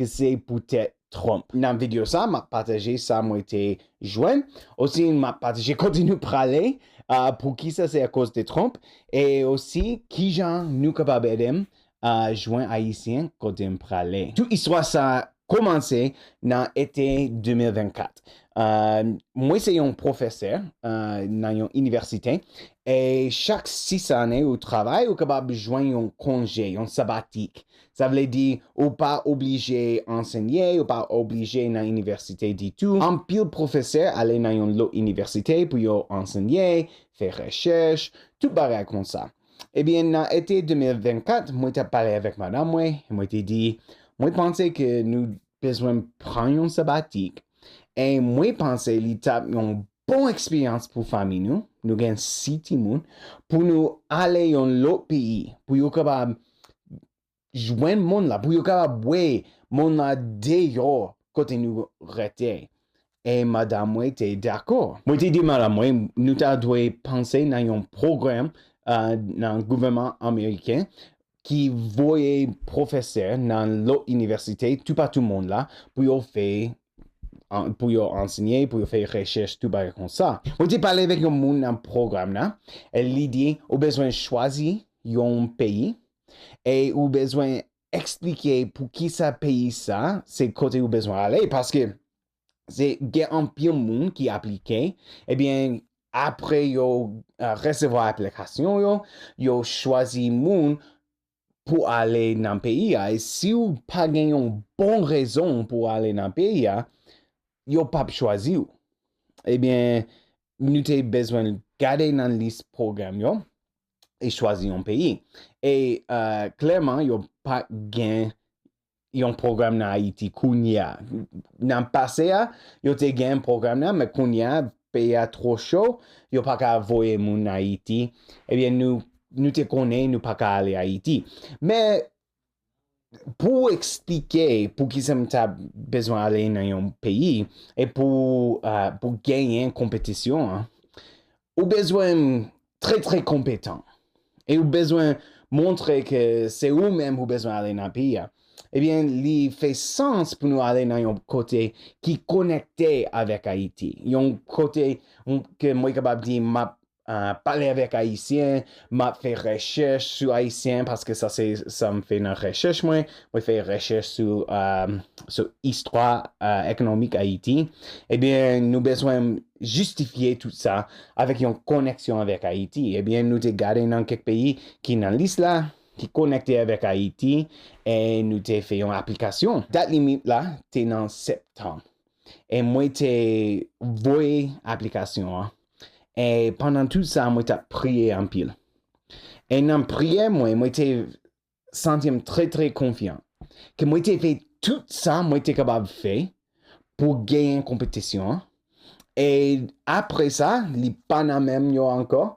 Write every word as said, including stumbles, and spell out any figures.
Se poutèt Trump. Nan videyo sa, m ap pataje sa mwen te jwenn. Osi, m ap pataje kote nou prale, uh, poukisa se akoz de Trump, e osi kijan nou kapab ede m uh, jwenn Ayisyen kote m prale. Tout istwa sa kòmanse nan ete de mil vennkat. Uh, mwen se yon pwofesè uh, nan yon inivèsite, e chak sis ane ou travay, ou kapab jwenn yon konje, yon sabatik. Sa vle di ou pa oblije ansenye, ou pa oblije nan inivèsite ditou. Anpil pwofesè ale nan yon lòt inivèsite pou yo ansenye, fè rechèch, tout bagay konsa. Ebyen, nan ete de mil vennkat, mwen t ap pale avèk madanm mwen, e mwen te di, mwen panse ke nou bezwen pran yon sabatik, e mwen panse li t ap yon bon eksperyans pou fanmi nou, nou gen sis timoun, pou nou ale yon lòt peyi, pou yo kapab jwenn mond la, pou yo kapab wè mond la deyò kote nou rete. E madanm mwen te dakò. Mwen te di madanm mwen, nou ta dwe panse nan yon pwogram uh, nan gouvènman ameriken ki voye pwofesè nan lòt inivèsite toupatou mond la pou yo fè pou yo ansenye, pou yo fè rechèch, tout bagay konsa. Mwen te pale avèk yon moun nan pwogram la, e li di ou bezwen chwazi yon peyi, e ou bezwen eksplike poukisa peyi sa se kote ou bezwen ale, paske se gen anpil moun ki aplike, ebyen apre yo uh, resevwa aplikasyon yo, yo chwazi moun pou ale nan peyi a. E si w pa gen yon bon rezon pou ale nan peyi a, yo p ap chwazi w. Ebyen, nou te bezwen gade nan lis pwogram yo e chwazi yon peyi. E uh, klèman, yo pa gen yon pwogram nan Ayiti kounye a. Nan pase a, yo te gen pwogram nan, men kounye a, peyi a twò cho, yo pa ka voye moun Ayiti. Ebyen, nou, nou te konnen nou pa ka ale Ayiti. Men, pou eksplike poukisa m ta bezwen ale nan yon peyi, e pou, uh, pou genyen konpetisyon an, ou bezwen trè, trè konpetan. E ou bezwen montre ke se ou menm ou bezwen ale nan peyi a. Ebyen, li fè sans pou nou ale nan yon kote ki konekte avèk Ayiti. Yon kote ke mwen kapab di m ap uh, pale avèk Ayisyen, m ap fè rechèch sou Ayisyen, paske sa se sa m fè nan rechèch mwen. Mwen fè rechèch sou, uh, sou istwa uh, ekonomik Ayiti. Ebyen, nou bezwen jistifye tout sa avèk yon koneksyon avèk Ayiti. Ebyen, nou te gade nan kèk peyi ki nan lis la, ki konekte avèk Ayiti, e nou te fè yon aplikasyon. Dat limit la te nan septanm. E mwen te voye aplikasyon an. E pandan tout sa, mwen t ap priye anpil. E nan priyè mwen, mwen te santi m trè, trè konfyan. Ke mwen te fè tout sa mwen te kapab fè pou genyen konpetisyon an. E apre sa, li pa nan men m yo ankò.